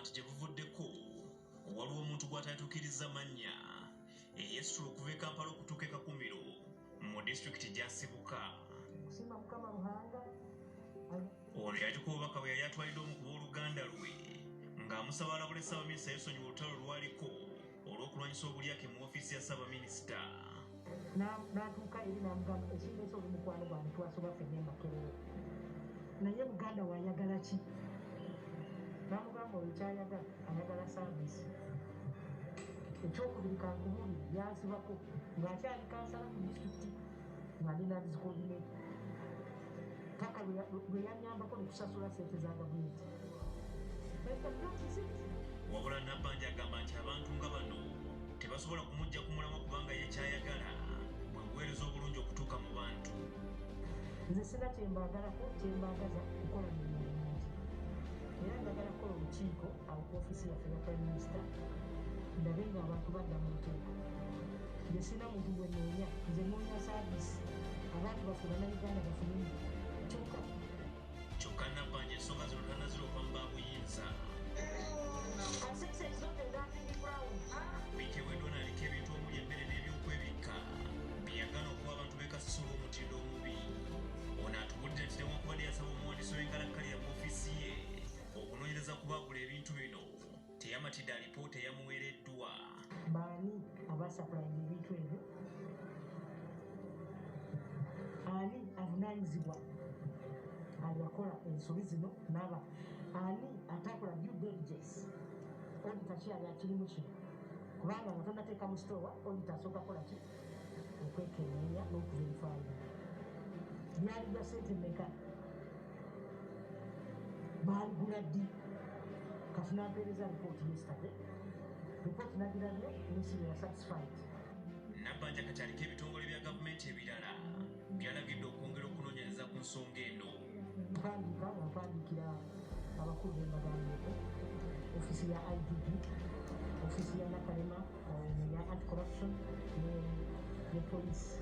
nti gye buvuddeko waliwo omuntu gw'atatuukiriza mannya eyesitula okuva e Kampala okutuuka e Kakumiro mu disitulikiti gy'asibuka. Kusiima Mukama Ruhanga. Ono yaliko obubaka bwe yali atwalidde omu ku booluganda lwe ng'amusaba alabule Ssaabaminisita yeesonyiwe olutalo lwaliko olw'okulwanyisa obulyake mu ofiisi ya Ssaabaminisita. N'atuuka eri n'amugamba ekindeese oli mukwano gwange twasoba ffenna e Makerere, naye muganda we ayagala ki? N'amugamba oyo ky'ayagala, ayagala service. Ekyokubiri kankubuulire, yansibako ng'akyali kansala ku disitulikiti nga ndi NAADS coordinator. Ttaka lwe yannyambako ne tusasula ssente za gavumenti. Wabula Nabbanja agamba nti abantu nga bano tebasobola kumujja ku mulamwa kubanga ye ky'ayagala bwe buweereza obulungi okutuuka mu bantu. Nze sina kye mbaagalako, kye mbaagaza kukola mirimu mingi. Era njagala kukola olukiiko awo ku ofiisi yaffe ya Prime Minister, ndabe ng'abantu badda mu nteeko. Nze sina muntu gwe nnoonya, nze nnoonya service, abantu baffe Bannayuganda bafunemu kyokka. Kyokka Nabbanja ensonga zino tannaziroopa mu baabuyinza. Wiiki ewedde ono aliko ebintu omuli emmere n'ebyokwebikka bye yagaana okuwa abantu b'e Kasese olw'omutindo omubi. Ono atubulidde nti newankubadde yasaba omuwandiisi w'enkalakkalira mu ofiisi ye okunoonyereza ku baagula ebintu bino, teyamatidde alipoota eyamuweereddwa. Baani abasapulayinga ebintu ebyo? Ani avunaanyizibwa aliyakola ensobi zino n'aba? Ani atakola due diligence? Auditor ki yali akirimu kino? Kubanga nga tonnateeka mu store, auditor asooka kukola ki? Okwekenneenya n'okuverifyinga. Byali bya ssente mmeka? Baaligula ddi? Kati n'ampeereza ripooti yesterday. Ripooti nagirabye nesibeera satisfied. Nabbanja kati aliko ebitongole bya gavumenti ebirala byalagidde okwongera okunoonyereza ku nsonga eno. Mpandiika nga mpandiikira abakulu be mbagambyeko, ofiisi ya IGP, ofiisi ya Nakalema, ya anti-corruption ne poliisi.